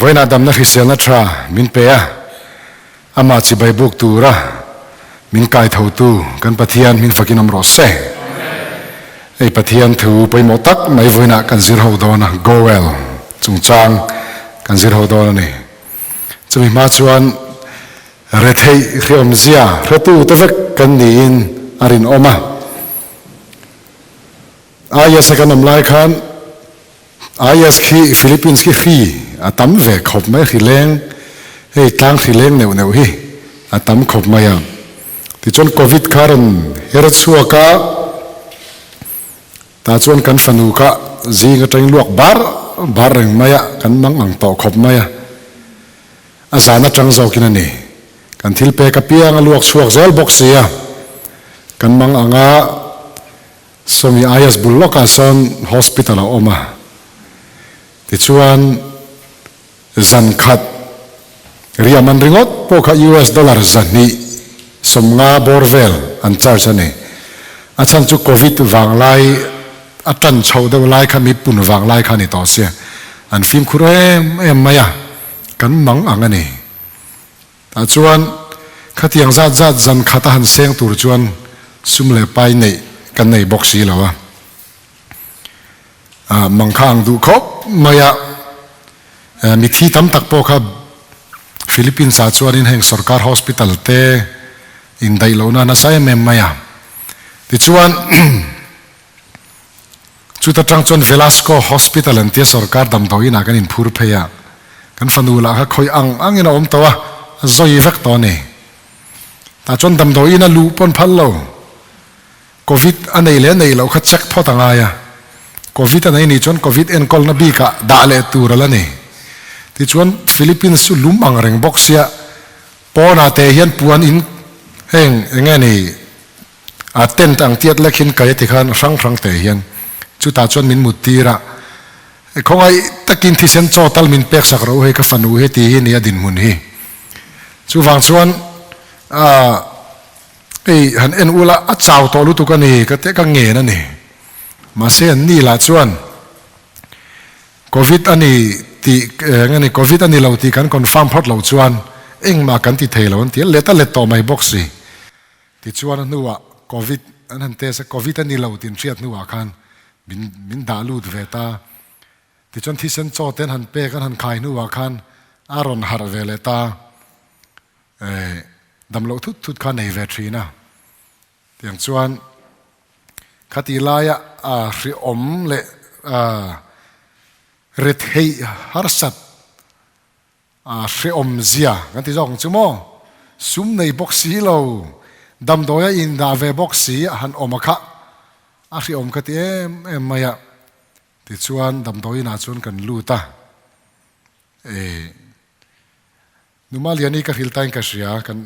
Vawiinah damna hriselna tha min pe a, amah chibai buk tura min kaithotu kan Pathian min fakin awm rawh se. Hei Pathian thu pawimawh tak mai vawiinah kan zir ho dawn a, Go well chungchang kan zir ho dawn a ni. Chumi hma chuan retheih hreawmzia hretu te vek kan niin a rinawm a. IS a kan awm lai khan IS khi Philippines khi hri a tam ve khawp mai hri leng hei tlang hri leng neuh neuh hi a tam khawp mai a. Tichuan Covid kha rawn her chhuak a, tah chuan kan fanu kha zing atangin luak bar bar reng mai a, kan mang ang tawh khawp mai a. A zan atang zawkin a ni. Kan thil pek apiang a luak chhuak zel bawk si a, kan mang ang a. Sawmi IS bul lawkah sawn hospital a awm a, tichuan zan khat riah man ringawt pawh kha US dollar 250 bawr vel an charge a ni. A chhan chu Covid vanglai a tan chhoh deuh lai kha mi pun vanglai kha a ni tawh sia, an fimkhur em em mai a, kan mang ang a ni. Tah chuan khatiang zat zat zan khat a han seng tur chuan sum leh pai neih kan nei bawk si lo a. Ah, mangkha ang duh khawp mai a, mithi tam tak pawh kha Philippines ah chuanin heng sorkar hospital te indaih lohna nasa em em mai a. Tichuan Chuta tang chuan Velasco Hospital an tia sorkar damdawiin ah kan inphur phei a, kan fanu lah kha khawih ang angin a awm tawh a, a zawi vek tawh a ni. Tah chuan damdawiin a luh pawn phal lo. Covid a nei leh nei loh kha check phawt a ngai a, Covid a nei nih chuan Covid enkawlna bikah dah leh tur a la ni. Tichuan Philippines chu lum ang reng bawk sia, pawnah te hian puan in heng eng nge ni, A tent ang tiat lek hin kai a ti khan hrang hrang te hian chutah chuan min mut tir a, khawngaih takin thisen chaw tal min pek sak rawh u hei ka fanu hi ti hi nia dinhmun hi. Chuvang chuan hei han en ula a chau tawh lutuk a ni ka teh ka ngen a ni. Mahse an ni lah chuan Covid a ni tih eng a ni Covid a ni lo tih kan confirm phawt loh chuan engmah kan ti thei lo an ti a, let a let tawh mai bawk si. Tichuan a hnuah Covid an han test a, Covid a ni lo tih an hriat hnuah khan min min dah lut ve ta. Tichuan thisen chaw te an han pek an han khai hnuah khan a rawn harh ve leh ta. Eh, damloh thut thut kha nei ve thin a. Tiang chuan khati laia a hriawm leh a retheih harsat A hrehawm zia kan ti zawk ang chu maw? Sum nei bawk si lo, damdawi a indah ve bawk si a han awm a kha a hrehawm ka ti em em mai a. Tichuan damdawiinah chuan kan lut a, e Numa Liani ka hrilh tain ka hria, kan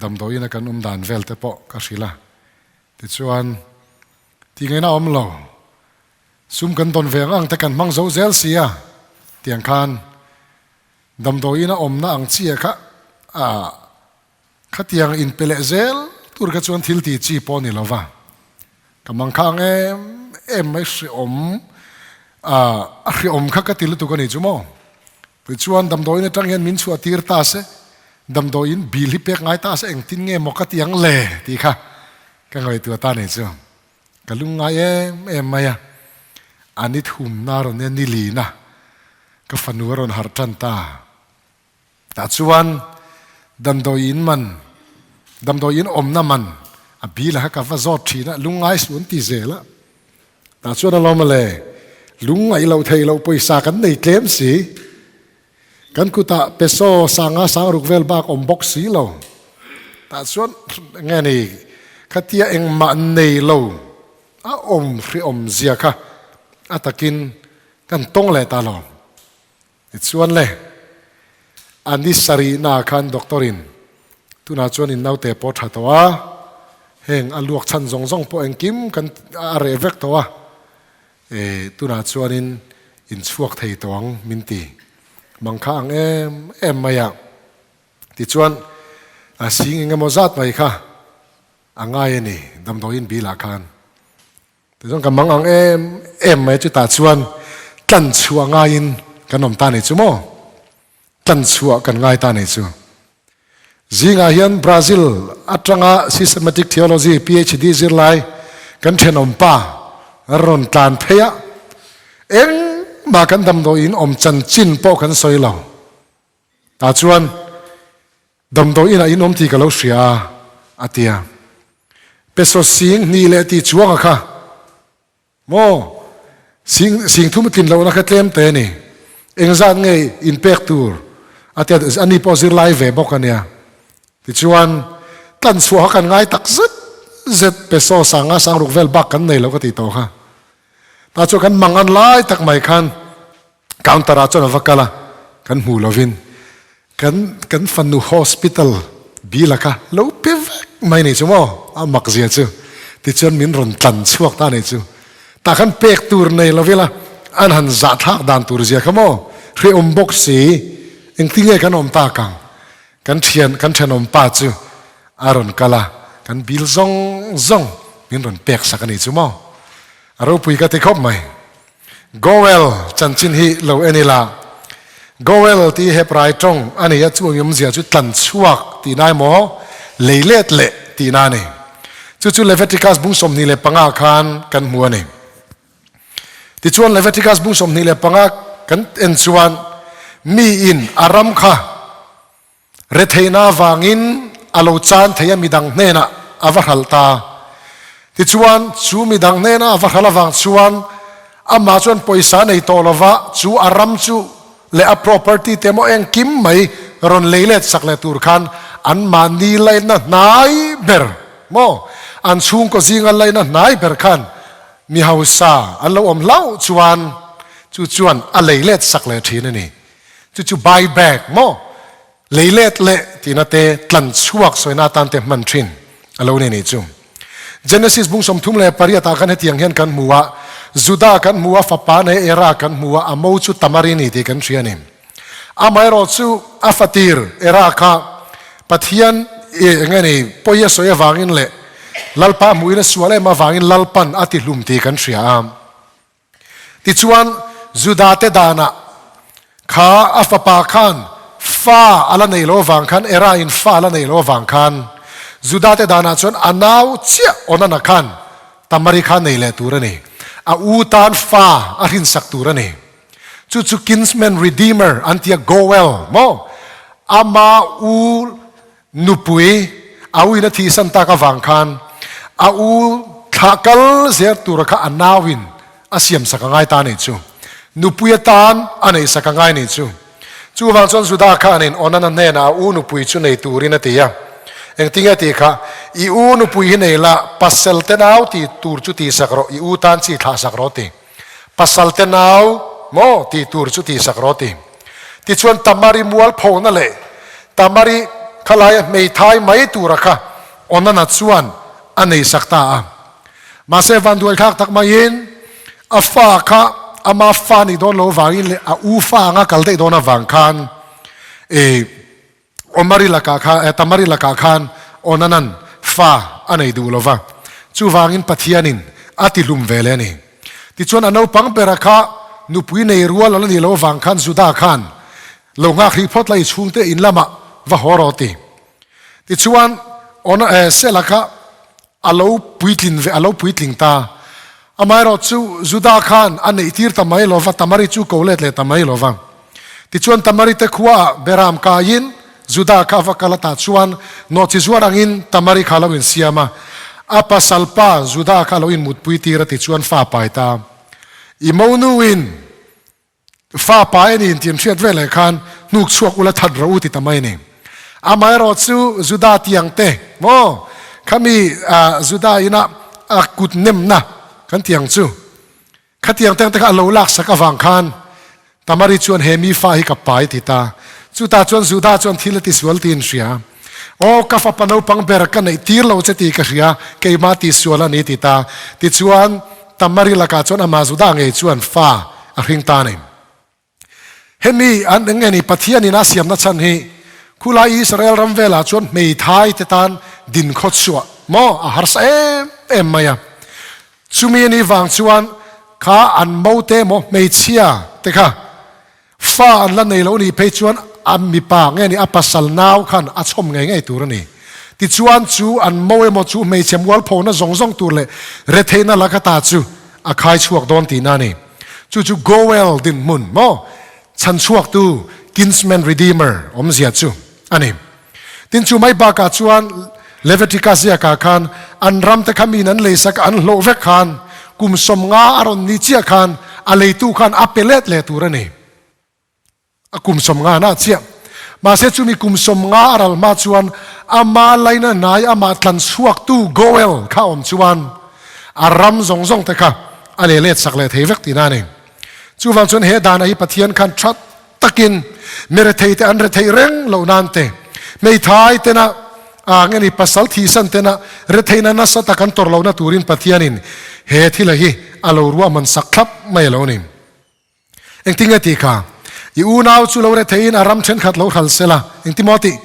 damdawiina kan awm dan vel te pawh ka hrilh a. Tichuan tih ngaihna a awm lo. Sum kan dawn ve ang ang te kan hmang zo zel si a, tiang khan damdawiin a awmna ang chiah kha a khatiang inpe leh zel tur kha chuan thil ti chi pawh a ni lo va, ka mang kha ang em em mai hreawm a a hreawm kha ka ti lutuk a ni chu maw. Tichuan damdawiin atang hian min chhuah tir ta se, damdawiin bill hi pek ngai ta se engtin nge maw ka ti ang le tih kha ka ngaihtuah ta a ni chu. Ka lungngai em em mai a, a ni thumna rawn nia ni lina ka fanu a rawn harh tan ta. Tah chuan damdawiin man, damdawiin awmna man a bil a kha ka va zawt thin a, lungngai suh an ti zel a. Tah chuan alawm le, lungngaih loh theih loh pawisa kan nei tlem si. Kan kutah peso sanga sangruk vel bak awm bawk si lo. Tah chuan nge ni khatia engmah nei lo a awm hrehawm zia kha a takin kan tawng leh ta lo. Tichuan le a ni sarihnaah khan doctor in tunah chuan in naute pawh tha tawh a, heng a luak chhan zawng zawng pawh engkim kan a reh vek tawh a, E, tunah chuanin in chhuak thei tawh ang min ti. Mang kha ang em em mai a. Tichuan, a sing eng emaw zat mai kha a ngai a ni, damdawiin bilah khan. Tichuan ka mang ang em em mai chutah chuan tlan chhuah ngaiin kan awm ta ni chu maw? Tlan chhuah kan ngai ta nei chu. Zingah hian Brazil atanga Systematic Theology PhD zirlai kan thenawm pa rawn tlan phei a, engmah kan damdawiin awm chanchin pawh kan sawi lo. Tah chuan damdawiin ah in awm tih ka lo hria a, a ti a. Peso sing hnih leh tih chuanga kha Maw? Sing, sing thum tlin lohna kha tlem te a ni. Engzat nge inpek tur? A ti a, ani pawh zirlai ve bawk a nia. Tichuan, tlan chhuah kha kan ngai tak zet zet, peso sanga sangruk vel bak kan nei lo ka tih tawh kha. Tah chuan kan mangan lai tak mai khan counter ah chuan a va kal a, kan hmu lovin kan kan fanu hospital bill a kha lo pe vek mai ni chu maw a mak zia chu tichuan min rawn tlan chhuak ta ni chu tah khan pek tur nei lo ila an han zah thlak dan tur zia kha maw hrehawm bawk si engtin nge kan awm tak ang kan thian kan thenawm pa chu a rawn kal a kan bill zawng zawng min rawn pek sak a ni chu maw a ropui ka ti khawp mai. Goel chanchin hi lo en ila. Goel tih hi Hebrai tawng a ni a, chu awmzia chu tlan chhuak tihna emaw, lei let leh tihna a ni. Chu chu Leviticus bung 25 khan kan hmu a ni. Tichuan Leviticus bung 25 kan en chuan mi in a ram kha Retheihna avangin a lo chan thei a midang hnenah a va hralh ta. Tichuan, chu midang hnena a va hralh avang chuan amah chuan pawisa nei tawh lova chu a ram chu leh a property te emaw engkim mai rawn lei let sak leh tur khan anmahni laihna hnai ber maw an chhungkaw zinga laihna hnai ber khan mi hausa an lo awm hlauh chuan chu chuan a lei let sak leh thin a ni. Chu chu buy back maw? Lei let leh tihna te tlan chhuak sawina atan te hman thin a lo ni nih chu. Genesis bung 38 ah khan hetiang hian kan hmu a, Judah kan hmu a, fapa nei Era kan hmu a, a mo chu Tamar i ni tih kan hria a ni. Amaherawh chu a fatir Era kha Pathian i eng nge ni pawi a sawi avangin leh Lalpa hmuhin a sual em avangin Lalpan a tihlum tih kan hria a. Tichuan, Judate danah kha a fapa khan fa a la nei lo avang khan, Era-in fa a la nei lo avang khan, Judate danah chuan a nau chiah Onana khan Tamari kha nei leh tur a ni. A u tan fa a hrinsak tur a ni. Chu chu kinsman redeemer an tia Goel maw? Ama u Nupui a uin a thihsan tak avang khan a u thlah kal zel tura kha a nauin a siamsak a ngai ta a nih chu. Nupui atan a neihsak a ngai nih chu. Chuvang chuan Judah khanin Onana hnenah a u nupui chu nei turin a ti a. Engtinge tih kha, I u nupui hi nei la, pasal te nau tih tur chu tihsak rawh, i u tan chi thlahsak rawh ti. Pasal te nau maw tih tur chu tihsak rawh ti. Tichuan Tamari mualphona leh Tamari khalaia hmeithai mai tura kha Onana chuan a neisak ta a. Mahse vanduaithlak tak maiin a fa kha ama fa nih dawn lo vangin leh a u fa anga kal daih dawn avang khan e Omari lakah kha Tamari lakah khan Onanan fa a nei duh lo va, chuvangin Pathianin a ti hlum ve leh a ni. Tichuan a naupang bera kha nupui nei rual a la nih loh avang khan Judah khan lo nghak hrih phawt la i chhungte in lamah va haw rawh ti. Tichuan Ona Sela kha a lo puitlin ve a lo puitling ta. Amaherawh chu Judah khan a neih tir ta mai lo va, Tamari chu ko let leh ta mai lo va. Tichuan Tamari te khuaah Beram kaiin Judah kha a va kal a tah chuan nawhchi zuar angin Tamari kha a lo insiam a, a pasal pa Judah kha a lo inmutpui tir a tichuan fa a pai ta. I monuin Fa pa en in tin hriat veleh khan hnuk chhuak ula that rawh u ti ta mai a ni. Amaherawh chu Juda tiang te maw khami Juda ina a kut nemna kan tiang chu khatiang teng te kha a lo lak sak avang khan Tamari chuan he mi fa hi ka pai ti ta. Chutah chuan Juda chuan thil a ti sual tiin hria. Aw ka fapa naupang ber ka neih tir lo che tih ka hria, keimah tih sual a ni ti ta. Tichuan Tamari lakah chuan amah Juda ngei chuan fa a hring ta a ni. Hemi an eng nge ni Pathianin a siamna chhan hi khulai Israel ram velah chuan hmeithai te tan din khaw chhuah maw a harsa em em mai a. Chumi a nih vang chuan kha an mote emaw hmeichhia te kha fa an la nei lo nih phei chuan a mipa nge ni a pasal nau khan a chhawm ngei ngei tur a ni. Tichuan chu an mo emaw chu hmeichhe mualphona zawng zawng tur leh retheihna laka ta chu a khai chhuak dawn tihna a ni. Chu chu Goel dinhmun maw chhan chhuaktu Kinsman Redeemer awmzia chu a ni. Tin chu mai bakah chuan Leviticus ziakah khan an ramte kha miin an leisak an hlawh vek khan kum 50 a rawn ni chiah khan a leitu khan a pe let leh tur a ni. A kum 50 na chiah. Mahse chumi kum 50 a ral hma chuan ama laina hnai amah tlan chhuaktu Goel kha awm chuan a ram zawng zawng te kha a leh let sak leh thei vek tihna a ni. Chuvang chuan he danah hi Pathian khan that takin mi rethei te an rethei reng loh nan te, hmeithai tena ah nge ni pasal thihsan tena retheihna nasa tak an tawrh lohna turin Pathianin he thila hi a lo ruahman sak thlap mai a lo ni. Engtin nge tih kha? I unau chu lo retheiin a ram thenkhat lo hral sela, engtin maw tih?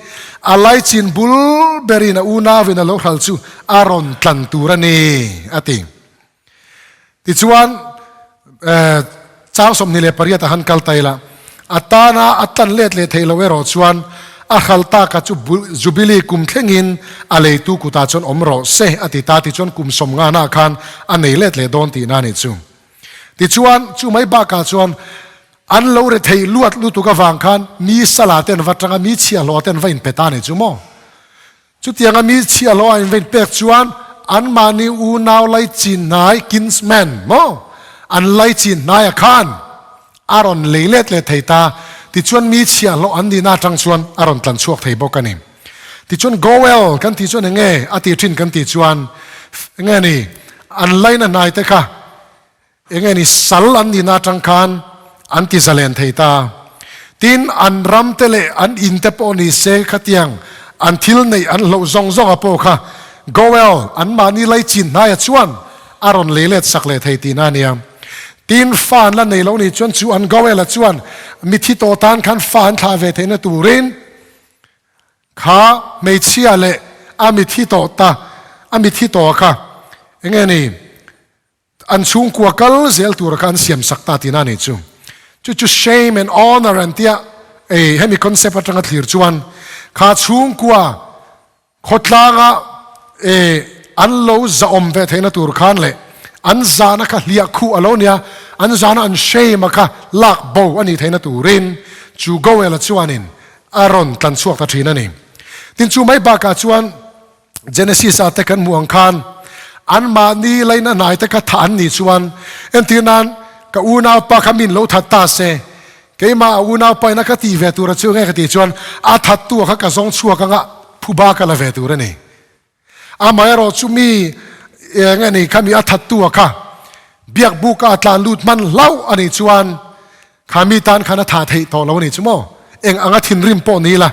A laichin bul berin a unauin a lo hral chu a rawn tlan tur a ni, a ti. Tichuan, chang 28 a han kal ta ila, a tana a tlan let leh theih loh erawh chuan a hral taka chu Jubilee kum thlengin a leitu kutah chuan awm rawh se a ti ta. Tichuan kum 50 naah khan a nei let leh dawn tihna a nih chu. Tichuan, chu mai bakah chuan an lo rethei luat lutuk avang khan mi sala te an va tanga, mi chhiahhlawh te an va inpe ta a nih chu maw? Chutianga mi chhiahhlawh a invein pek chuan anmahni unau laichin hnai, kinsman, maw? An laichin hnaiah khan a rawn lei let leh thei ta. Tichuan mi chhiahhlawh an nihna atang chuan a rawn tlan chhuak thei bawk a ni. Tichuan Goel kan tih chuan enge a tih thin kan tih chuan enge ni an laina hnai te kha enge ni sal an nihna atang khan an ti zalen thei ta. Tin an ram te leh an in te pawh ni se khatiang an thil neih an hloh zawng zawng a pawh kha Goel an mahni laichin hnaiah chuan a rawn lei let sak leh thei tihna a nia. Tin fa an la nei lo nih chuan chu an Goel-a chuan mithi tawh tan khan fa an thlah ve theihna turin Kha hmeichhia leh a mithi tawh ta, a mithi tawh kha enge ni an chhungkua kal zel tura kha an siam sak ta tihna a nih chu. Chu chu shame and honor an tia ei hemi concept atanga thlir chuan kha chhungkua khawtlanga e an lo zahawm ve theihna tur khan leh an zahna kha hliah khuh a lo nia, an zahna an shame a kha lak bo a nih theihna turin chu Goel-a chuanin a rawn tlan chhuak ta thin a ni. Tin chu mai bakah chuan Genesis ah te kan hmuh ang khan anmahni laina hnai te kha thah an nih chuan entir nan ka unaupa kha min lo that ta se keimah a unaupa ina ka tih ve tur a chu nge ka tih chuan a thattu kha ka zawng chhuak anga phuba ka la ve tur a ni. Amaherawh chu mi eng a ni kha mi a thattu a kha biakbuk a tlan lut hman hlauh a nih chuan kha mi tan khan a thah theih tawh lo a nih chu maw? Eng anga thinrim pawh ni la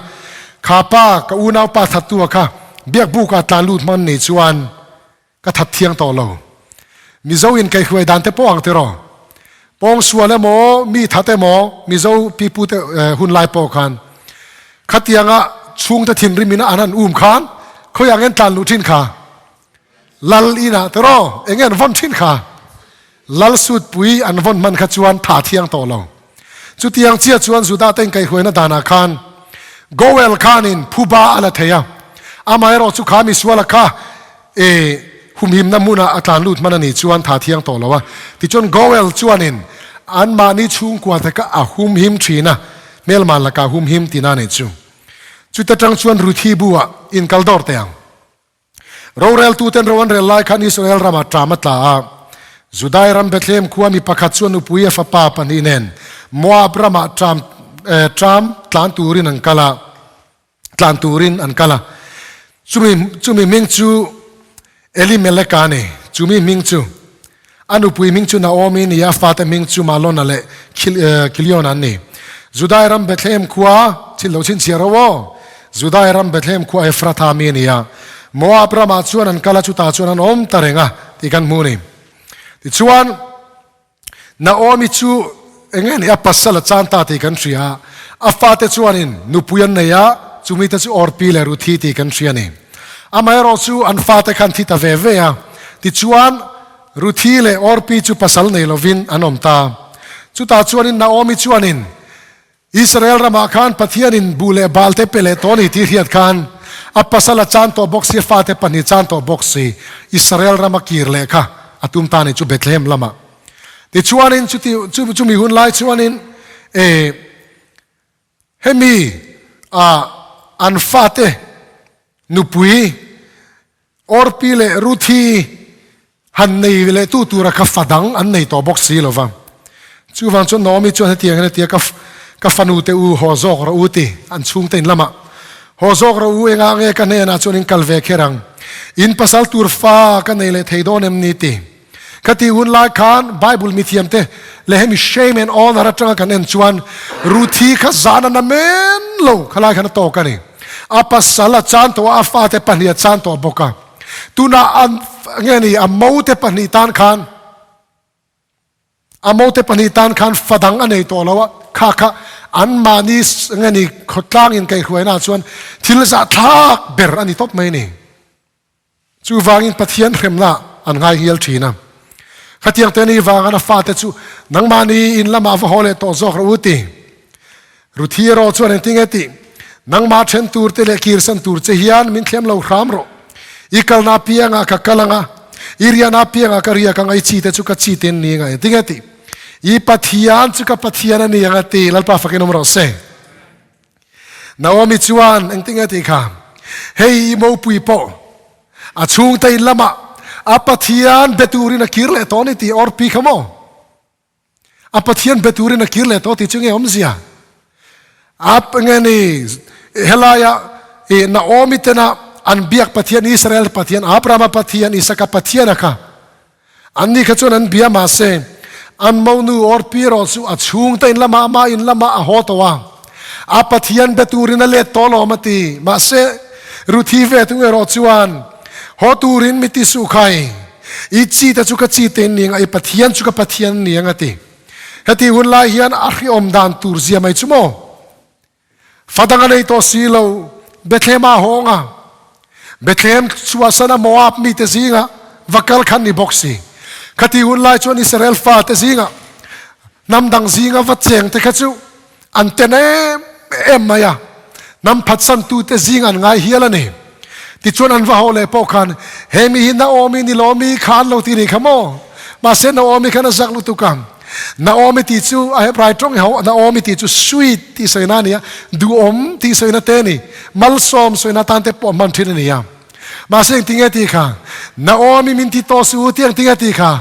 kha pa ka unau pa thattu a kha biakbuk a tlan lut hman nih chuan ka that thiang tawh lo. Mizo in kaihhruai dan te pawh ang tiraw? Pawngsual emaw mi that emaw Mizo pipu te hun lai pawh khan Khatianga chhungte thinrim in an han um khan khawiah ngen tlan luh thin kha? Lal inah te raw enge an vawn thin kha? Lal sutpui an vawn hman kha chuan tha thiang tawh lo. Chutiang chiah chuan Judah te inkaihhruaina danah khan Goel khanin phuba a la thei a, amaherawh chu kha misuala kha e humhimna hmunah a tlan lut hman a nih chuan tha thiang tawh lo a. Tichuan Goel chuanin anmahni chhungkua te kha a humhim thin a, hmelman lakah humhim tina a nih chu. Chuta tang chuan Ruthi bu-ah inkal dawr teh ang. Roreltuten ro an rel lai khan Israel ramah ṭam a tla a. Judai ram Bethlehem khua mi pakhat chuan nupui a fapa pahnih nen Moab ramah ṭam ṭam tlan turin an kal a. Tlan turin an kal a. Chumi chumi hming chu Elimeleka a ni. Chumi hming chu a nupui hming chu Naomi a ni a, fate hming chu Malona leh Kilion an ni. Judai ram Bethlehem khua thil lo chhinchhiah ro aw. Judai ram Bethlehem khua Ephratha mi a ni a. Moab ramah chuan an kal a, chutah chuan an awm ta reng a tih kan hmu a ni. Tichuan. Naomi chu eng nge ni a pasal a chan ta tih kan hria a, a fate chuanin nupui an nei a, chumi te chu Orpi leh Ruthi tih kan hria a ni. Amaherawh chu an fate khan thi ta ve ve a, tichuan Ruthi leh Orpi chu pasal nei lovin an awm ta. Chutah chuanin Naomi chuanin. Israel ramah khan Pathianin buh leh bal te pe leh tawh a ni tih hriat khan a pasal a chan tawh bawk si, a fate pahnih chan tawh bawk si, Israel rama kir leh kha a tum ta a ni chu Bethlehem lamah. Tichuanin chuti chumi hun lai chuanin eh hemi ah an fate nupui Orpi leh Ruthi han nei leh tu tura kha fa dang an nei tawh bawk si lo va. Chuvang chuan Naomi chuan hetiang hian a ti a, Ka fanu te u, haw zawk rawh u ti an chhungte in lamah. Haw zawk rawh u, engah nge ka hnenah chuan in kal ve kher ang? In pasal tur fa ka nei leh thei dawn em ni? ti. Ka tih hun lai khan Bible mithiamte leh hemi shame and honor atanga kan en chuan Ruthi kha zan a na men lo khalai khan a tawk a ni. A pasal a chan tawh a, a fate pahnih a chan tawh bawk a. Tunah an nge ni a mote pahnih tan khan a mote pahnih tan khan fa dang a nei tawh lo a, kha kha anmahni nge ni khawtlang in kaihhruaina chuan thil zahthlak ber a ni tawp mai a ni. Chuvangin Pathian hremna an ngai hial thin a. Khatiang te ni vanga na fate chu nangmahni in lamah va haw leh tawh zawk rawh u ti. Ruthi erawh chuan engtin nge tih? Nangmah then tur te leh kirsan tur che hian min thlem lo hram rawh. I kalna apiangah ka kal anga, i riahna apiangah ka riak anga, i chi te chu ka chi te an ni anga engtin nge tih? I Pathian chu ka Pathian a ni anga ti. Lalpa fakin awm rawh se. Naomi chuan engtin nge tih kha, Hei i mopui pawh a chhungte in lamah a Pathian be turin a kir leh tawh a ni tih Orpi kha maw? A Pathian be turin a kir leh tawh tih chu nge awmzia? A nge ni helaia i Naomi tena an biak Pathian Israel Pathian Abrahama Pathian Isaka Pathian a kha Anni kha chuan an bia mahse, an monu Orpi erawh chu a chhungte in lamah amah in lamah a haw tawh a, a Pathian be turin a let tawh lawm a ti. Mahse, Ruthi ve tung erawh chuan, Haw turin mi ti suh khai, i chi te chu ka chi te in ni ang a, i Pathian chu ka Pathian a ni ang a ti. Heti hun lai hian a hriawm dan tur zia mai chu maw? Fa dang a nei tawh si lo, Bethlehem ah a hawng a. Bethlehem chhuahsana Moab mite zinga va kal khan ni bawk si. Khati hun lai chuan Israel fate zinga hnam dang zinga va cheng te kha chu an ten em em mai a, hnam phatsantute zing an ngai hial a ni. Tichuan an va haw leh pawh khan, He mi hi Naomi ni lawmi kha an lo ti ni kha maw? Mahse Naomi khan a zak lutuk a. Naomi tih chu a Hebrai tawng hi ho, Naomi tih chu sweet tih sawina a ni a, duhawm tih sawina te a ni, malsawm sawina tan te pawh hman thin a ni a. Mahse engtinge tih kha? Naomi min ti tawh suh u tih engtinge tih kha?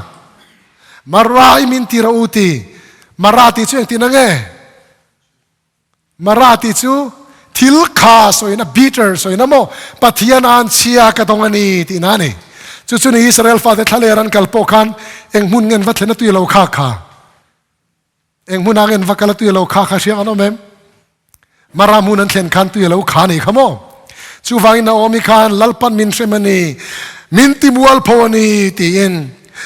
Mara i min ti rawh u ti. Mara tih chu engtin ange? Mara tih chu thil kha sawina, bitter sawina maw, Pathian an chhia ka dawng a ni tihna a ni. Chu chu ni Israel fate thlaler an kal pawh khan eng hmun nge an va thlen a tui lo kha kha. Eng hmunah nge an va kal a tui lo kha kha hriang an awm em? Mara hmun an thlen khan tui a lo kha ni kha maw? Chuvangin Naomi khan Lalpan min hrem a ni, min ti mualpho a ni tiin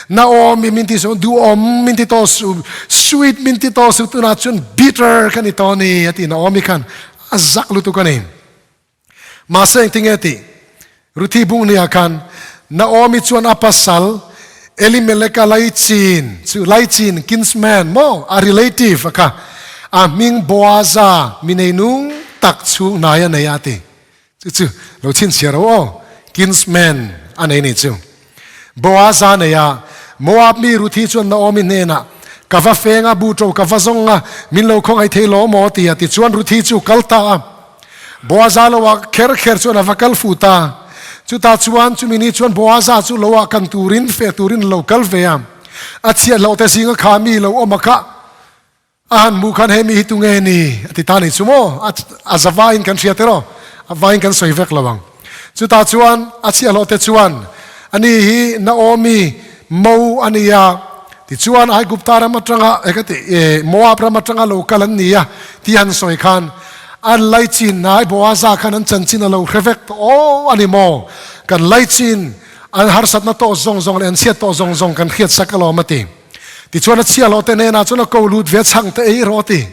Naomi min ti su, duhawm min ti tawh su, sweet min ti tawh su, tunah chuan bitter ka ni tawh a ni a ti Naomi khan a zak lutuk a ni. Mahse engtinge tih? Ruthi bung nia khan Naomi chuan a pasal Elimeleka laichin chu laichin kinsman maw a relative a kha a hming Boaza mi nei nung tak chhung hnai a nei a ti. Chu chu lo chhinchhiah ro aw, kinsman a nei ni chu. Boaza nei a, Moab mi Ruthi chuan Naomi hnenah, Ka va feng a, bu ṭo ka va zawng a, min lo khawngaih thei lo maw? ti a. Tichuan Ruthi chu kal ta a, Boaza lo ah kher kher chuan a va kal fu ta. Chutah chuan chumi ni chuan Boaza chu lo ah kan turin, feh turin a lo kal ve a. A chhiatloh te zinga kha mi lo awm a kha a han hmuh khan he mi hi tunge ni a ti ta ni chu maw? A za vaiin kan hria tiraw? A vaiin kan sawi vek lo ang. Chutah chuan a chhiahhlawh te chuan ani hi Naomi mo a ni a, tichuan Aigupta ram atanga eh ka ti eh Moab ram atanga lo kal an ni a tih han sawi khan an laichin hnai Boaza khan an chanchin a lo hre vek tawh aw a ni maw? Kan laichin an harsatna tawh zawng zawng leh an chhiat tawh zawng zawng kan hriat sak alawm a ti. Tichuan a chhiahhlawh te hnenah chuan a ko lut ve a chhangte ei rawh a ti.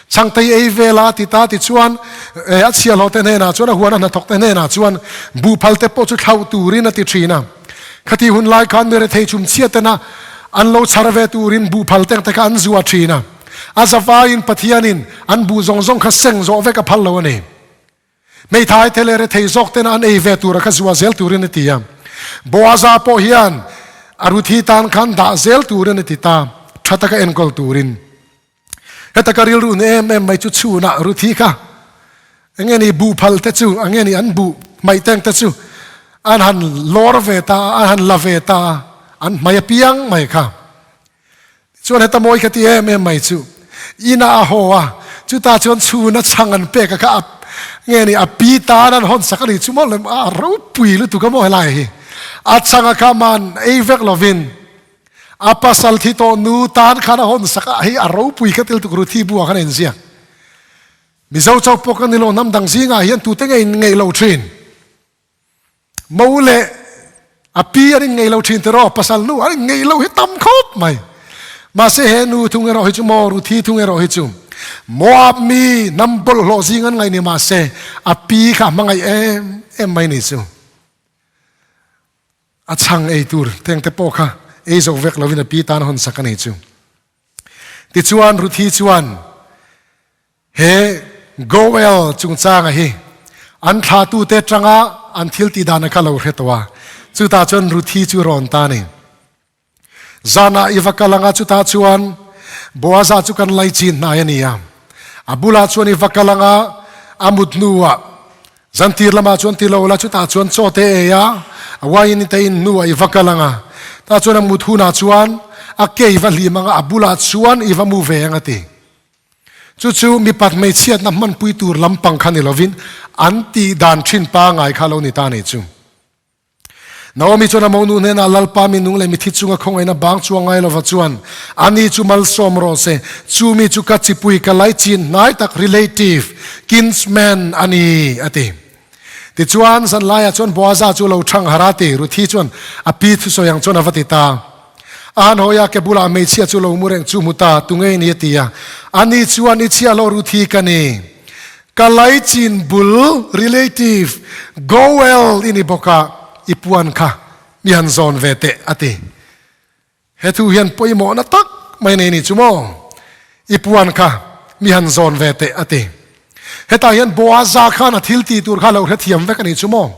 Chhangtei ei vel a ti ta tichuan a chhiahhlawh te hnenah chuan a huan a hnathawk te hnenah chuan buhphal te pawh chu thlauh turin a ti thin a. Khati hun lai khan mi rethei chhumchhia tena an lo chhar ve turin buhphal teng te kha an zua thin a. A zavaiin Pathianin an buh zawng zawng kha seng zawh vek a phal lo a ni. Hmeithai te leh rethei zawk tena an ei ve tura kha zua zel turin a ti a. Boaza pawh hian a Ruthi tan khan dah zel turin a ti ta, tha taka enkawl turin. Heta ka rilru ni em em mai chu chhunah Ruthi kha enge ni buh phal te chu, enge ni an buh hmaih teng te chu an han lawr ve ta a, an han la ve ta a, an hmai apiang mai kha. Chuan heta mawi ka ti em em mai chu inah a haw a, chutah chuan chhuna chhang an pek a kha a nge ni a pi tan an hawn sak a ni chu maw lem a ropui lutuk a maw helai hi. A chhang a kha man ei vek lovin a pasal thi tawh nu tan khan a hawn sak a, hei a ropui ka ti lutuk Ruthi buah khan a inziak. Mizo chauh pawh ka ni lo hnam dang zingah hian tute nge in ngeih lo thin. Mo leh a pi an inngeih lo thin tiraw, pasal nu an inngeih lo hi tam khawp mai. Mahse he nu thung erawh hi chu maw, Ruthi thung erawh hi chu Moab mi hnam bawlhhlawh zing an ngaih ni mahse a pi kha a hmangaih em em mai ni chu. A chhang ei tur teng te pawh kha ei zo vek lovin a pi tan a hawn sak a ni chu. Tichuan Ruthi chuan He Goel chungchanga hi an thlahtute tanga an thil tih dan a kha lo hre tawh a, chutah chuan Ruthi chu rawn ta a ni. Zanah i va kal anga chutah chuan Boaza chu kan laichin hnai a ni a, a bulah chuan i va kal anga a mut hnuah zantir lamah chuan ti lo la chutah chuan chaw te ei a, a wine te in hnuah i va kal anga tah chuan a mut hunah chuan a ke i va hlim anga a bulah chuan i va mu ve ang a ti. Chu chu mipat hmeichhiatna hmanpui tur lampang kha ni lovin an tih dan thin pangai kha lo ni ta ni chu. Naomi chuan a monu hnenah Lalpa mi nung leh mithi chunga khawngaihna bang chuang ngai lova chuan ani chu malsawm rawh se, chu mi chu ka chipui ka laichin hnai tak relative, kinsman, a ni, a ti. Tichuan zanlaiah chuan Boaza chu lo thang harh a ti. Ruthi chuan a pi thusawi ang chuan a va ti ta. A han hawi a, ke bulah hmeichhia chu lo mu reng chu hmu ta, tu ngei ni a ti a. Ani chuan i chhiah lo Ruthi ka ni. Ka laichin bul, relative, Goel i ni bawk a, i puan kha mi han zawn ve teh a ti. He thu hian pawimawhna tak mai nei ni chu maw? I puan kha mi han zawn ve teh a ti. Hetah hian Boaza khan a thil tih tur kha a lo hrethiam vek a ni chu maw?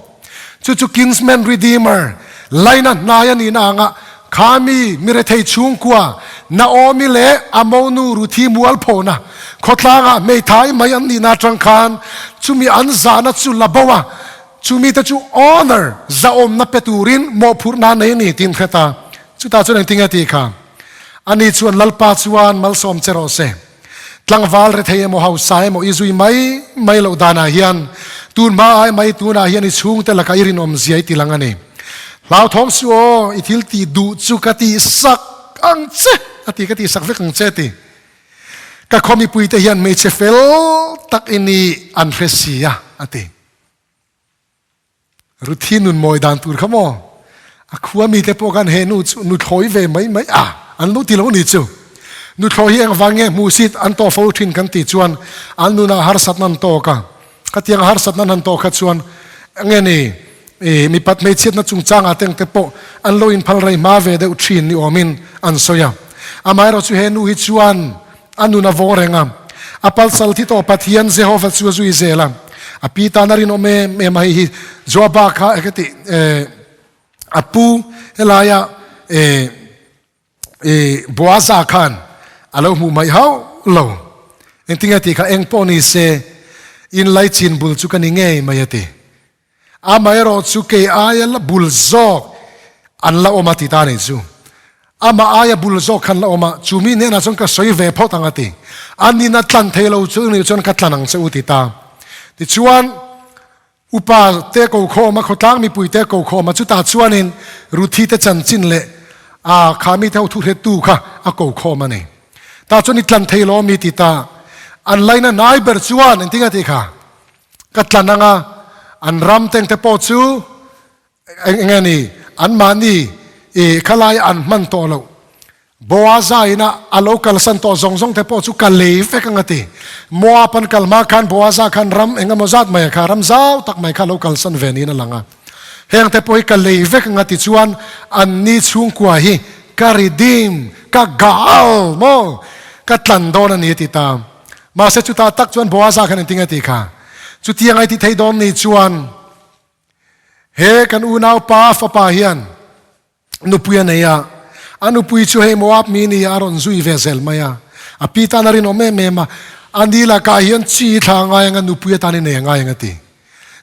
Chu chu Kinsman Redeemer, laina hnai a nihna anga kha mi mi rethei chhungkua Naomi leh a monu Ruthi mualphona khawtlangah hmeithai mai an nihna atang khan chumi an zahna chu la bo a, Chumi te chu honor, zahawmna pe turin mawhphurhna a nei a ni tiin hre ta. Chutah chuan engtin nge tih kha? Ani chuan Lalpa chuan malsawm che rawh se. Tlangval rethei emaw hausa emaw i zui mai mai loh danah hian tun hma ai mai tunah hian i chhungte lakah i rinawm zia i ti lang a ni. Hlauthawm suh aw, i thil tih duh chu ka tihsak ang che a ti, ka tihsak vek ang che a ti. Ka khaw mipuite hian hmeichhe fel tak i ni an hre si a, a ti. Ruthi nun mawi dan tur kha maw? A khua mite pawh khan he nu chu nuthlawi ve mai mai a, an lo ti lo ni chu. Nuthlawi hi engvang nge hmuhsit an tawh fo thin kan tih chuan an nunah harsatna an tawk a. Khatiang harsatna an han tawh kha chuan enge ni i mipat hmeichhiatna chungchangah te engte pawh an lo inphal rei hma ve deuh thin ni awmin an sawi a. Amaherawhchu he nu hi chuan A nun a vawng reng a, a palsal thi tawh Pathian Jehova chu a zui zel a. A pi tan a rinawm em em a, hei hi Joaba kha e ka tih eh a pu helaia eh eh Boaza khan a lo hmuh mai hauh lo. Engtinge tih kha eng pawh ni se inlaichin bul chu ka ni ngei mai a ti. Amaherawh chu kei aia la bul zawk an la awm a ti ta a nih chu. Amah aia bul zawk khan la awm a, chu mi hnenah chuan ka sawi ve phawt ang a ti. A nina tlan thei lo chu nih chuan ka tlan ang che u ti ta. Tichuan, upa te ko khawm a, khawtlang mipui te ko khawm a, chutah chuanin Ruthi te chanchin leh a kha mite ho thuhrettu kha a ko khawm a ni. Tah chuan i tlan thei lo ami ti ta. An laina hnai ber chuan engtin a tih kha? Ka tlan anga an ram teng te pawh chu eng nge ni anmahni i khalai an hman tawh loh. Boaza ina a lo kalsan tawh zawng zawng te pawh chu ka lei vek anga ti. Moab an kal hma khan Boaza khan ram eng emaw zat mai kha ram zau tak mai kha a lo kalsan ve niin a lang a. Heng te pawh hi ka lei vek anga ti chuan anni chhungkua hi ka redeem, ka gaal maw? Ka tlan dawn a ni a ti ta. Mahse chutah tak chuan Boaza khan engtin nge a tih kha? Chutiang ai ti thei dawn ni chuan he kan unaupa fapa hian nupui a nei a, a nupui chu hei Moab mi ni a rawn zui ve zel mai a. A pi tan a rinawm em em a, a ni lakah hian chi thla a ngai ang a, nupui atan i nei a ngai ang a ti.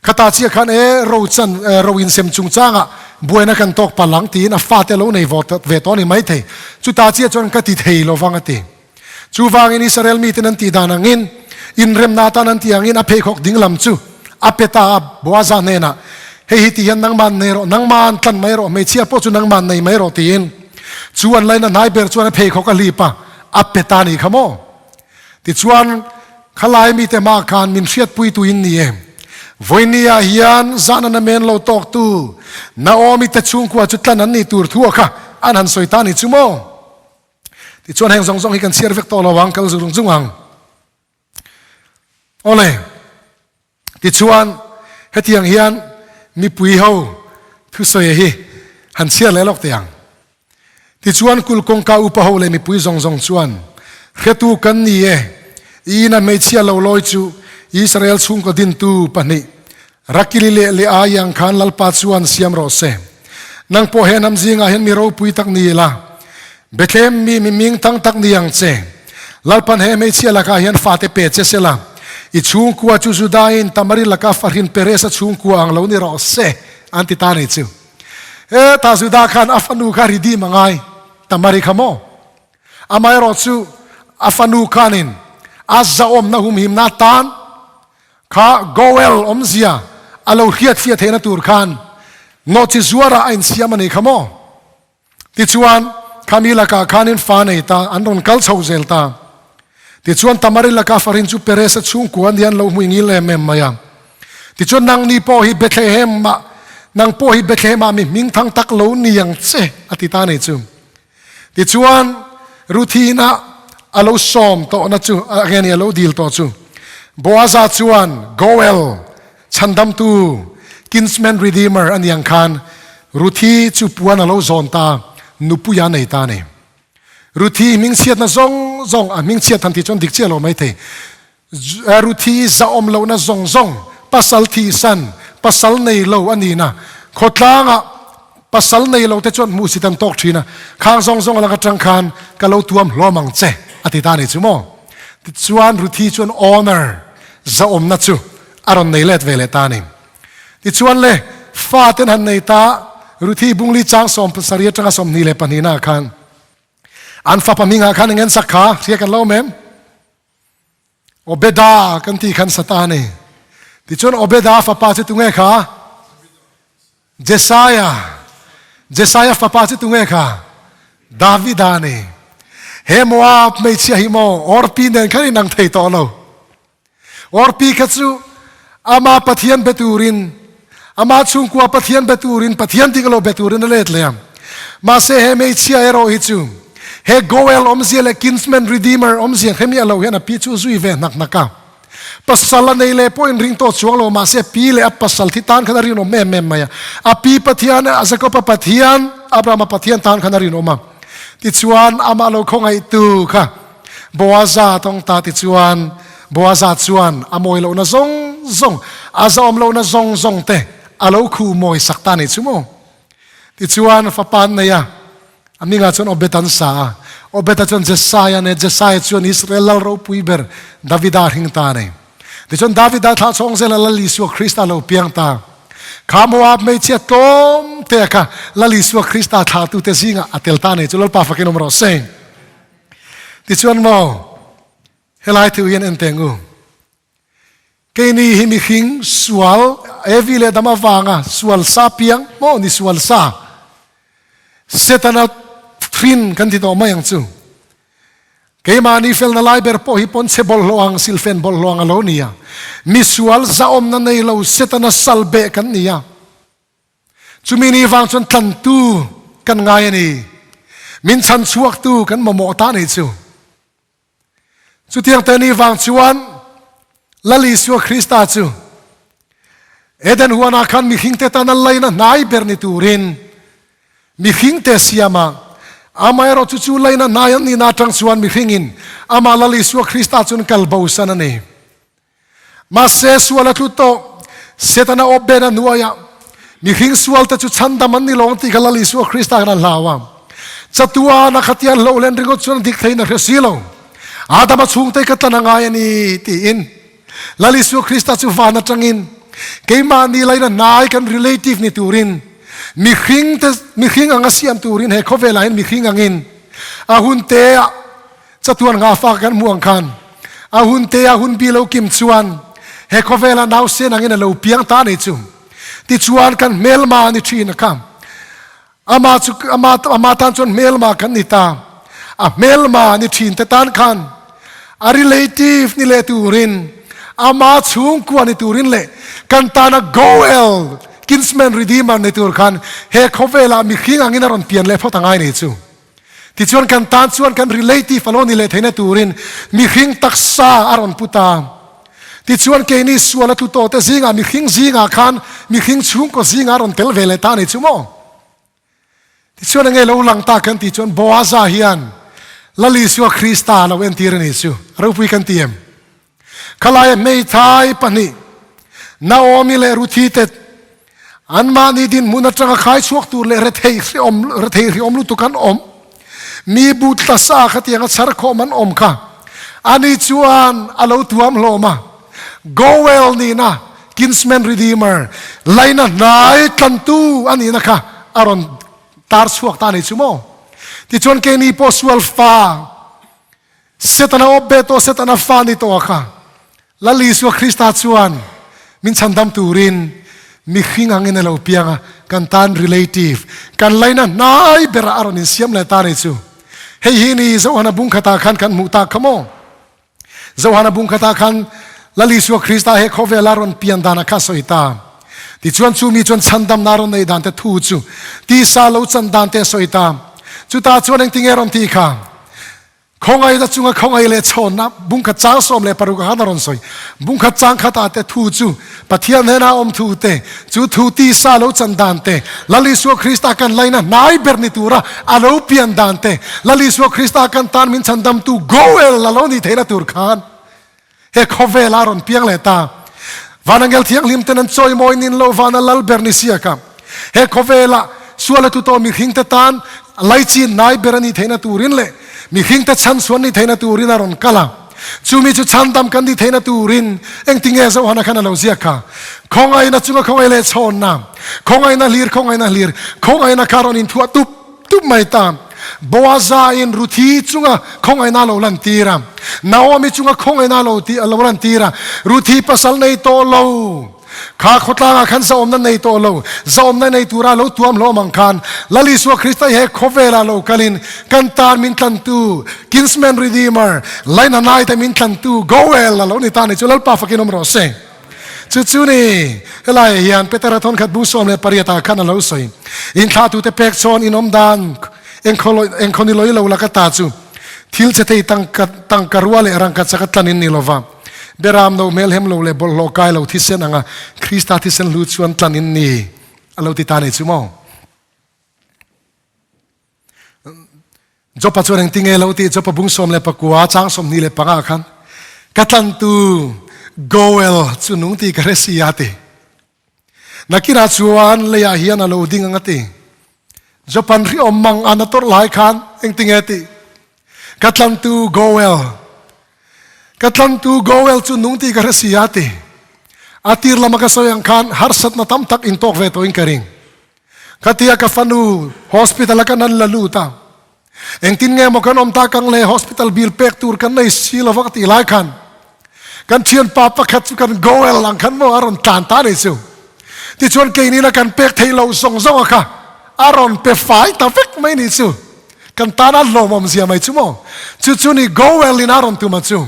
Khata chiah khan e ro chan ro insem chungchangah buaina kan tawk palh ang tiin a fate lo nei ve tawh a ni maithei. Chuta chiah chuan ka ti thei lo vang a ti. Chuvangin Israel miten an tih dan angin inremna atan an tih angin a pheikhawk ding lam chu a pe ta a, Boaza hnenah, Hei hi ti hian nangman nei rawh, nangman tlan mai rawh, hmeichhia pawh chu nangman nei mai rawh tiin chu an laina hnai ber chuan a pheikhawk a hlip a, a pe ta a nih kha maw? Tichuan, khalai mite hmaah khan min hriatpuitu in ni e. Vawinia hian zahna namen lo tawktu Naomi te chhungkua chu tlan an nih tur thu a kha an han sawi ta a ni chu maw? Tichuan heng zawng zawng hi kan chhiar vek tawh lo ang, kal zung zung ang. Awle, tichuan hetiang hian mipui ho thusawi hi han chhiar leh lawk teh ang. Tichuan kul kawngka upa ho leh mipui zawng zawng chuan, Hretu kan ni e, i ina hmeichhia lo lawi chu Israel chhungkaw dintu pahnih Rakili leh Leah iang khan Lalpa chuan siam rawh se. Nang pawh he hnam zingah hian mi ropui tak ni ila, Bethlehem mi mi ming tang tak ni ang che. Lalpan he hmeichhia lakah hian fate pe che sela, i chhungkua chu Judain Tamari laka fahrin Peresa chhungkua ang lo ni rawh se, an ti ta a ni chu. Hetah Judah khan a fanu kha redeem a ngai, Tamari kha maw? Amaherawh chu a fanu khanin a zahawmna humhimna atan kha Goel awmzia a lo hriatfiah theihna tur khan nawhchi zuarah a insiam a ni kha maw? Tichuan, khami lakah khanin fa nei ta, an rawn kal chho zel ta. Tichuan, Tamari laka farin chu Peresa chhungkua nia an lo hmui ngil em em mai a. Tichuan, nangni pawh hi Bethlehem-ah, nang pawh hi Bethlehem-ah mi hming thang tak lo ni ang che, a ti ta a ni chu. Tichuan, Ruthina a lo sawm tawhna chu, a nge ni a lo dil tawh chu, Boaza chuan Goel, chhandamtu, kinsman redeemer, a ni ang khan Ruthi chu puan a lo zawn ta, nupui a nei ta a ni. Ruthi hmingchhiatna zawng zawng, a hmingchhiat han tih chuan dik chiah lo maithei, Ruthi zahawm lohna zawng zawng, pasal thihsan, pasal nei lo a nihna, khawtlangah pasal nei lo te chuan hmuhsit an tawk thin a, khang zawng zawng lak atang khan ka lo tuam hlawm ang che, a ti ta a ni chu maw? Tichuan Ruthi chuan honor, zahawmna chu a rawn nei let ve leh ta a ni. Tichuan le, fa ten han nei ta, Ruthi bungli chang 70 atanga 22 na khan an fapa hmingah khan eng en sak kha hria kan lo awm em? Obeda kan tih khan sata a ni. Tichuan Obeda fapa chu tunge kha? Jesaia. Jesaia fapa chu tunge kha? Davida a ni. He Moab hmeichhia hi maw Orpi nen khan inang thei tawh lo. Orpi kha chu ama Pathian be turin, ama chhungkua Pathian be turin, Pathian dik lo be turin a let leh a. Mahse he hmeichhia erawh hi chu he Goel awmzia leh Kinsman Redeemer awmzia hemi a lo hian a pi chu zui ve hnak hnak a. Pasal a nei leh pawh in ring tawh chuang lo mahse a pi leh a pasal thi tan khan a rinawm em em mai a. A pi Pathian, Jacob-a Pathian, Abraham-a Pathian tan khan a rinawm a. Tichuan amah lo khawngaihtu kha Boaza tawng ta tichuan Boaza chuan a mawi lohna zawng zawng, a zahawm lohna zawng zawng te a lo khuh mawi sak ta a nih chu maw? Tichuan fapa an nei a, a hmingah chuan Obed an sa a. Obed-a chuan Jesaia nen, Jesaia chuan Israel lal ropui ber Davida a hring ta a ni. Tichuan Davida thlah chhawng zela Lal Isua Krista lo piang ta. Kha Moab hmeichhia tlawm te kha Lal Isua Krista thlahtute zingah a tel ta a ni chu Lalpa fakin awm rawh se. Tichuan maw helai thu hian en teng u. Keini hi mihring sual Evi leh Adama vanga sual sa piang maw ni sual sa Setana hrin kan ti tawh mai ang chu. Keimahni felna lai ber pawh hi pawn chhe bawlhhlawh ang silfen bawlhhlawh ang a lo ni a. Mi sual zahawmna nei lo Setana sal beh kan ni a. Chumi ni vang chuan tlantu kan ngai a ni. Min chhan chhuaktu kan mamawh ta a ni chu. Chutiang te ni vang chuan Lal Isua Krista chu Eden huanah khan mihringte tana laina hnai ber ni turin mihringte siama. Amaherawhchu chu laina hnai an nihna atang chuan mihringin amah Lal Isua Krista chuan kal bosan a ni. Mahse sual a tlu tawh, Setana awp ben a hnuaiah mihring sualte chu chhandam an ni lo ang tih kha Lal Isua Krista khan a hlau a. Chatuana khatiang hloh len ringawt chuan a dik theiin a hre si lo. Adama chhungte ka tlan a ngai a ni tiin Lal Isua Krista chu van atangin keimahni laina hnai kan relative ni turin mihring te mihring anga siam turin he khawvelah hian mihring angin a hun te ah chatuan nghafa kan hmuh ang khan a hun te ah hun bi lo kim chuan he khawvelah nausen angin a lo piang ta nei chu tichuan kan hmelma ni thin a kha Ama chu ama ama tan chuan hmelma kan ni ta. A hmelma ni thin te tan khan a relative ni leh turin ama chhungkua ni turin leh kan tana Goel kinsman redeemer ni tur khan he khawvelah mihring angin a rawn pian leh phawt angai nei chu. Tichuan kan tan chuan kan relative alo ni leh theihna turin mihring taksa a rawn pu ta. Tichuan keini sual a tlu tawh te zingah mihring zingah khan mihring chhungkaw zingah a rawn tel ve leh ta a ni chu maw? Tichuan enge lo lang ta kan tih chuan Boaza hian Lal Isua Krista a lo entir a ni chu. Ropui kan ti em? Khalaia hmeithai pahnih Naomi leh Ruthi te anmahni dinhmun atanga khai chhuak tur leh rethei hriawm rethei hriawm lutuk an awm. Mi bu tla sa khatianga chhar khawm an awm kha. Ani chuan a lo tuam hlawm a. Goel nihna Kinsman Redeemer laina hnai tlantu a nihna kha a rawn tar chhuak ta a ni chu maw? Tichuan keini pawh sual fa Setana awp be tawh Setana fa ni tawh a kha Lal Isua Krista chuan min chhandam turin mihring angin a lo piang a, kan tan relative, kan laina hnai berah a rawn insiam leh ta a ni chu. Hei hi ni Zohana bung khatah khan kan hmuh tak kha maw? Zohana bung khatah khan Lal Isua Krista he khawvela rawn pian dan a kha sawi ta. Tichuan chu mi chuan chhandamna rawn nei dan te thu chu tisa lo chan dan te a sawi ta. Chutah chuan engtinge rawn tih kha? Khawngaihna chunga khawngaih leh chhawnna bungkhat chang 16 ah khan a rawn sawi. Bungkhat chang khat ah te thu chu Pathian hnena awm thu te, chu thu tisa lo chan dan te, Lal Isua Krista kan laina hnai ber ni tura a lo pian dan te, Lal Isua Krista kan tan min chhandamtu Goel a lo nih theihna tur khan he khawvel a rawn piang leh ta. Van angel thianghlim ten an chawimawi nin lo vana lal ber ni siak a, he khawvela sual a tlu tawh mihringte tan laichin hnai ber a nih theihna turin leh mihringte chhanchhuan nih theihna turin a rawn kal a. Chumi chu chhandam kan nih theihna turin engtinge Johana khan a lo ziak kha? Khawngaihna chunga khawngaih leh chhawnna, khawngaihna hlir, khawngaihna hlir, khawngaihna kha rawn inthuah tup tup mai ta. Boaza in Ruthi chunga khawngaihna a lo lantir a, Naomi chunga khawngaihna a lo ti a lo lantir a, Ruthi pasal nei tawh lo, kha khawtlangah khan zahawmna nei tawh lo, zahawmna nei tura lo tuam hlawm ang khan Lal Isua Krista hi he khawvelah lo kalin kan tan min tlantu, Kinsman Redeemer, Lainanai te min tlantu, Goel a lo ni ta ni chu Lalpa fakin awm rawh se. Chu chu ni, helaiah hian Petera thawnkhat bung 18 ah khan a lo sawi. Inthlahtute pek chawn in awm dan engkhaw ni lawilo la ka ta chu thil che thei tangka rua leh rangka chaka tlan in ni lova. Beram no hmel hem lo leh bawlhhlawh kai lo thisen anga Krista thisen hlu chuan tlan in ni a lo ti ta nei chu maw? Jopa chuan engti nge lo ti Jopa bung 19 chang 25 khan ka tlantu Goel chu nung ti ka hre si a ti. Nakinah chuan leiah hian a lo ding ang a ti. Jopan ri awm mang an a tawrh lai khan engti nge ti ka tlantu Goel ka tlantu Goel chu nung ti ka hre si a ti. A tir lama ka sawi ang khan harsatna tam tak in tawk ve tawhin ka ring. Khatia ka fanu hospital a kan an la lut a, engtin nge maw kan awm tak ang le, hospital bill pek tur kan nei si lo va ka tih lai khan kan thianpa pakhat chu kan goel ang khan maw a rawn tlan ta nei chu. Tichuan keini la kan pek theih loh zawng zawng a kha a rawn pe fai ta vek mai ni chu. Kan tan a hlawmawm zia mai chu maw. Chu chu ni goel in a rawn tum a chu.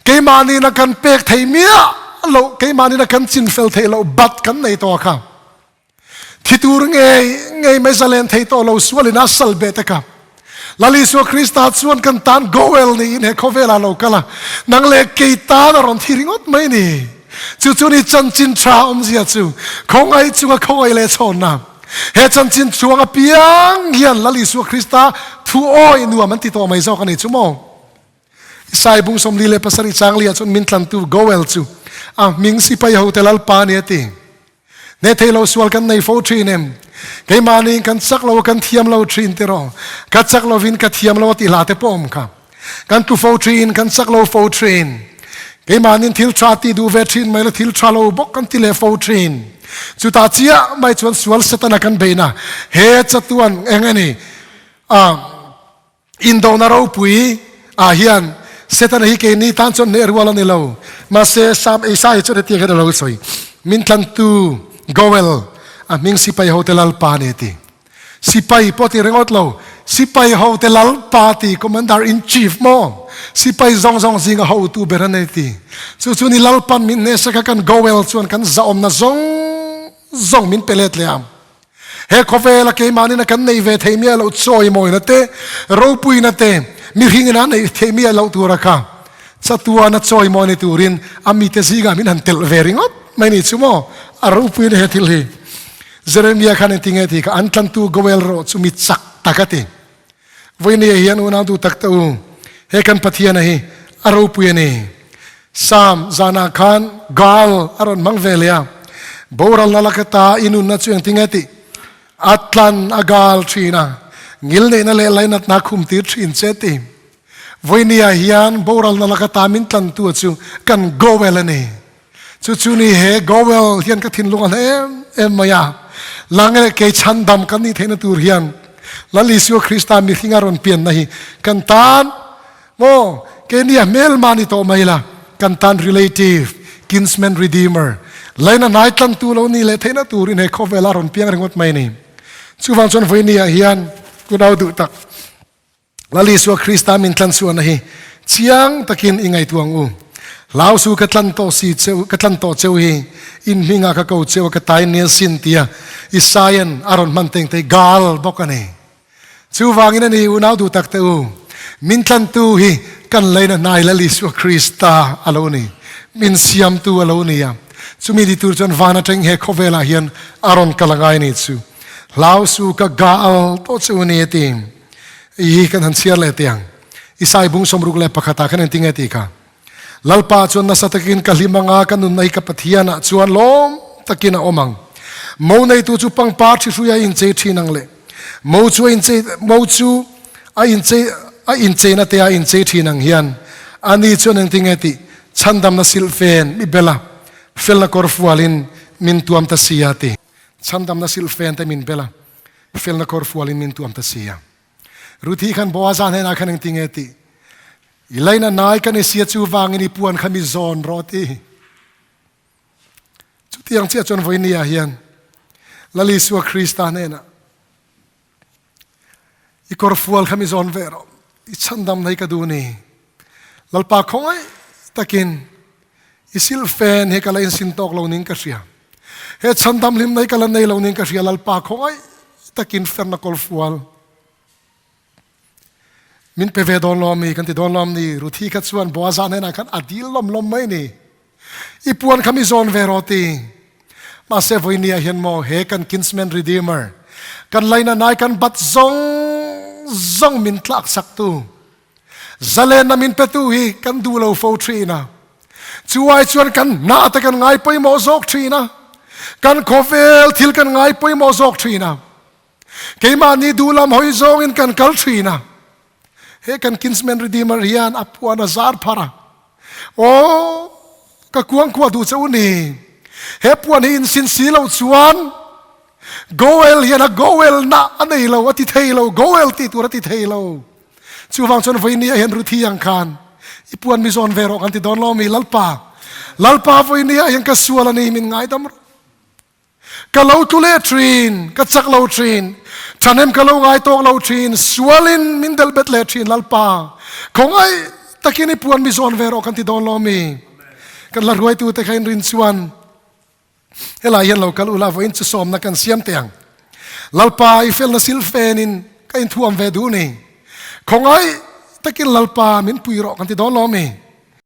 Keimahni na kan pek theih miah loh, keimahni na kan chinfel theih loh bat kan nei tawh a kha. Thi tur ngei ngei mai zalen thei tawh lo sualin a sal beh te kha. Lal Isua Krista chuan kan tan goel niin he khawvelah lo kal a, nang leh kei tan a rawn thi ringawt mai ni. Chu chu ni chanchin tha awmzia chu, khawngaih chunga khawngaih leh chhawnna. He chanchin chhuang apiang hian Lal Isua Krista thu awi nuam an ti tawh mai zawk a ni chu maw? Isai bung 47 chang li ah chuan min tlantu Goel chu a hming sipai hote Lalpa a ni a ti. Ne thei lo sual kan nei fo thin em? Keimahni kan chak lo kan thiam lo thin tiraw? Ka chak lovin ka thiam lo a ti hla te pawh awm kha. Kan tlu fo thin, kan chak lo fo thin. Keimahnin thil tha ti duh ve thin mai la thil tha lo bawk kan ti leh fo thin. Chutah chiah mai chuan sual Setana kan beihna he chatuan eng a ni? A Indona ropui ah hian Setana hi keini tan chuan hneh rual a ni lo. Mahse, Sam Isai chuan hetiang hian a lo sawi, Min tlantu Goel, a hming sipai hote Lalpa a ni a ti. Sipai pawh ti ringawt lo, sipai hote Lalpa ti, Commander in Chief maw? Sipai zawng zawng zinga hotu ber a ni a ti. Chu chu ni Lalpan min hnehsak a kan Goel chuan kan zahawmna zawng zawng min pe let leh ang. He khawvela keimahnin a kan neih ve thei miah loh chawimawina te, ropuina te, mihringin a neih theih miah loh tura kha chatuana chawimawi ni turin a mite zingah min han telh ve ringawt mai ni chu maw? A ropuina he thil hi. Jeremia khan engtinge ti kha an tlantu Goel rawh chu mi chak tak a ti. Vawinia hian unau duh tak te u, he kan Pathiana hi a ropui a ni. Sam zanah khan Gaal a rawn hmang ve leh a, boralna laka ta i nunna chu engtinge tih a tlan a gaal thin a, ngilneihna leh lainatna a khum tir thin che ti. Vawinia hian boralna laka ta min tlantu chu kan Goel a ni. Chu chu ni he Goel hian ka thinlung a hla em em mai a, lang leh kei chhandam kan nih theihna tur hian Lal Isua Krista mihringa rawn pianna hi kan tan maw keini a hmelma ni tawh mai la, kan tan relative, kinsman redeemer, laina hnai tlantu lo ni leh theihna turin he khawvela rawn piang ringawt mai a ni. Chuvang chuan vawiini ah hian kunau duh tak Lal Isua Krista min tlan chhuahna hi chiang takin i ngaihtuah ang u. Hlau su ka tlan tawh si cheu, ka tlan tawh cheu hi in hmingah ka ko cheu a ka tai nia sin tia Isaian a rawn hman teng te gal bawk a ni. Chuvangin a ni unau duh tak te u, min tlantu hi kan leina hnai Lal Isua Krista a lo ni. Min siamtu a lo ni a. Chumi ni tur chuan van atang he khawvelah hian a rawn kal a ngai ni chu. Hlau su ka gal tawh cheu ni a ti. I kan han chhiar leh tiang. Isai bung 61 ah khan engtin nge ti kha? Lalpa chuan nasa takin ka hlim anga ka nunna hi ka Pathian ah chuan lawm takin a awm ang. Mo neitu chu pangpar thi hrui a inchei thin ang le. Mo chu a inchei mo chu a inchei a incheina te a inchei thin ang hian ani chuan engtin nge tih? Chhandamna silhfen mi bela felna kawr fualin min tuam ta si a ti. Chhandamna silhfen te min bela Felna kawr fualin min tuam ta si a. Ruthi khan Boaza hnenah khan engti nge tih? I leina nai kan i sia chu vangin i puan kha mi zawn rawh ti. Chutiang chiah chuan vawinia hian Lal Isua Krista hnenah i kawr fual kha mi zawn ve rawh. I chhandam nei ka duh ni. Lalpa khawngaih takin i silhfen hi ka la insin tawk lo ning ka hria. He chhandam hlim nei ka la nei lo ning ka hria. Lalpa khawngaih takin ferna kawl fual min pe ve dawn lo mi kan ti dawn lo ni. Ruthi kha chuan Boaza hnenah khan a dil lawm lawm mai ni. I puan kha mi zawn ve rawh ti. Mahse vawinia hian maw he kan kinsman redeemer kan laina nai kan bat zawng zawng min tlak sak tu Zalenna min petu hi kan duh lo fo thin a. Chu ai chuan kan hna te kan ngai pawimawh zawk thin a. Kan khawvel thil kan ngai pawimawh zawk thin a. Keimahni duh lam hawi zawngin kan kal thin a. He kan Kinsman Redeemer hian a puan a zar phar a. Aw, ka kuangkuah duh che u ni. He puan hi insin si lo chuan Goel hian a Goel na a nei lo, a ti thei lo, Goel tih tur a ti thei lo. Chuvang chuan vawiini ah hian Ruthi ang khan i puan mi zawn ve rawh kan ti dawn lo mi Lalpa. Lalpa vawiini ah hian ka sual a ni min ngaidam rawh. Ka lo tlu leh thin, ka chak lo thin, thahnem ka lo ngai tawk lo thin, sualin min delh bet leh thin Lalpa. Khawngaih takin i puan mi zawn ve rawh kan ti dawn lo mi. Kan la hruaitu te kha in rin chuan Helai hian lo kal ula vawiin chu sawmna kan siam teh ang. Lalpa i felna silfenin ka inthuam ve duh ni. Khawngaih takin Lalpa min pui rawh kan ti dawn lo mi?